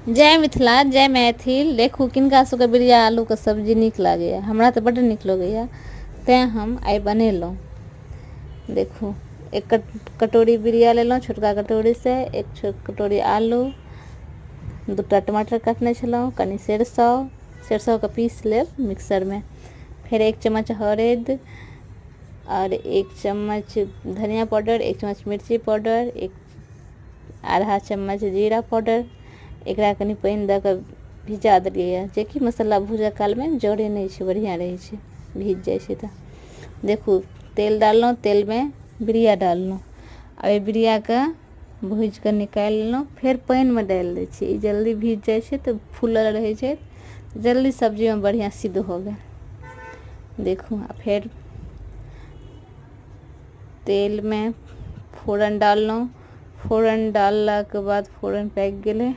जय मिथिला जय मैथिल। देखू किनका सबके बिरिया आलूके सब्जी नीक लागैए, हमरा तऽ बड्ड नीक लगैए, तैँ हम आइ बनेलहुँ। देखू एक कटोरी बिरिया लेलहुँ छोटका कटोरीसँ, एक कटोरी आलू, 2टा टमाटर काटने छलहुँ, कनि सरिसो, सरिसोके पीस लेब मिक्सरमे, फेर 1 चम्मच हरदि आओर 1 चम्मच धनिया पाउडर, 1 चम्मच मिर्ची पाउडर, एक आधा चम्मच जीरा पाउडर। एकरा कनि पानि दऽ कऽ भिजा देलियै, जेकि मसाला भूजऽ कालमे जरै नहि छै, बढ़िआँ रहै छै, भीज जाइ छै। तऽ देखू तेल डाललहुँ, तेलमे बिरिया डाललहुँ आ ओहि बिरियाके भूजिकऽ निकालि लेलहुँ, फेर पानिमे डालि दै छियै। ई जल्दी भीज जाइ छै तऽ फूलल रहै छै, जल्दी सब्जीमे बढ़िआँ सिद्ध हो गेल। देखू आ फेर तेलमे फोरन डाललहुँ, फोरन डाललाके बाद फोरन पाकि गेलै।